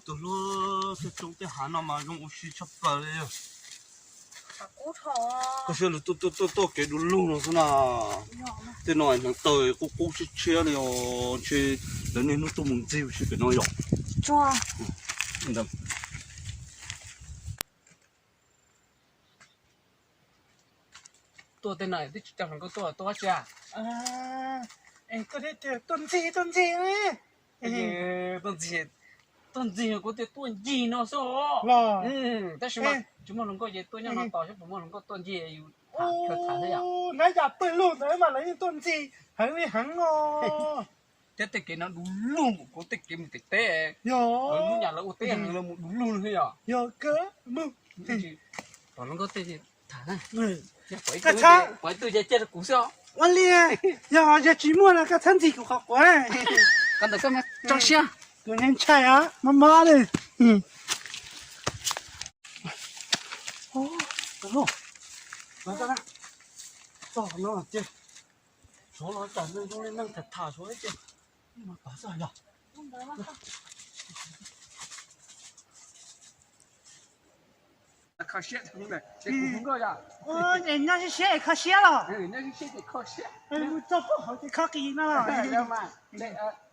Tus hlub, tej roob tej hav no mas zoo ua si tshaj plaws li. Koj saib lawv tuaj tuaj tuaj tuaj kev du lug no xwb na. Tej no hneev taw qub qub tshiab tshiab li os, ntshe lawv niaj hnub tuaj mus ntxig ua si pem no yom. Tuaj tej no twb tsis coj hluas nkauj tuaj, tuaj dab tsi? Koj thiaj tias tuaj ntxig, tuaj ntxig. Tuaj ntxig, tuaj ntxig kuv tias tuaj ncig no xwb os. Los, tab sis mas tsis muaj hluas nkauj ces tuaj nyob no tos saib puas muaj hluas nkauj tuaj ncig yus tham, tham thiab yom. Hnab yam pawg lug ntawd mas lawv yeej tuaj ntxig heev li heev os. Thiab tej kev no du lug npaum kuv tej kev mus teb teb. Yog, lawv mus nyam lawv ua teb heev lawv mus du lug li yom. Yog kawg mus. Tom hluas nkauj tej tham, pom ib tug ces cia rau kuv xwb os. Ua li, yog yog tsis muaj no koj txhob ntxig kuv qhov quav. Koj ntawm koj mas tso siab. Kuv ntshai ntshai os, mob mob li. Txog no ces, tsov los cas zoo li neeg tham tham suav ces, mas pab xwb yog. Kho siab, ces kuv hu nkauj yom. Nyob siab siab es kho siab los? Nyob siab siab ces kho siab. Mus txog pub hauv ces kho qis no los?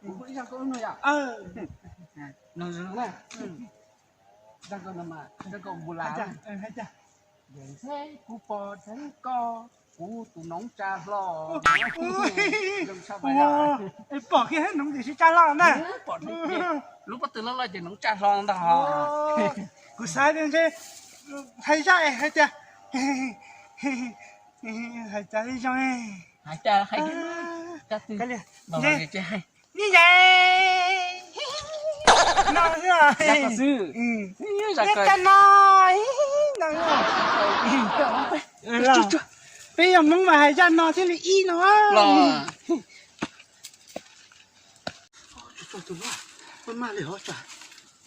Kuv hu ib zaj nkauj no yom. Zaj nkauj no mas zaj nkauj npua las. Ntshe kuv pom dheev koj, kuv tus noov tsa hlo. Pom kiag noov ces tsis tsa hlo na. Lub pob tw loj loj ces noov tsa hlo ntag. Kuv xav tias ntshe hais zaj es hais tias, hais cas li zoo, hais cas, hais cas, ntshe, ni yai no xwb, cas no no. Peb yog Hmoob mas hais zaj no thiaj li ib no. Maj maj li hov tsam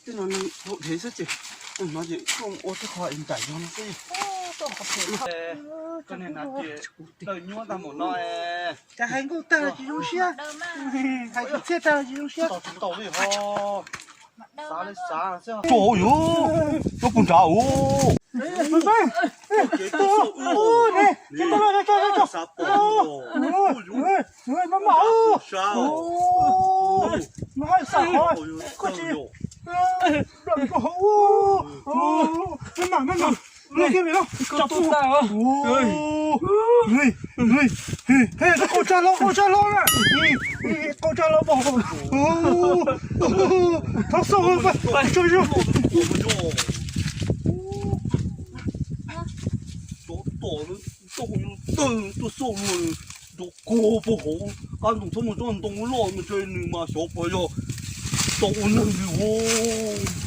tej no neeg hau dhev xwb ces, no ces tuaj ua tej qho nraim zog no xwb. Koj niag nas tias taw nyuab ntag maum no. Cas hais nkauj tag los tsis zoo siab, hais kwv txhiaj tag los tsis zoo siab. Tsis tau li ho. Xav li xav xwb. Tso yus, tso puag nrad os. Qau tsa hlo, qau tsa hlo na. Qau tsa hlo pom. Thov xauj, tso zoo. Tsov tom tawg tuaj xauj luag, nrov kog puag hauv qab ntoo txhob muaj tsob ntoo loj mus ntshe nws mas xyov puas yog tau ua neeg li os.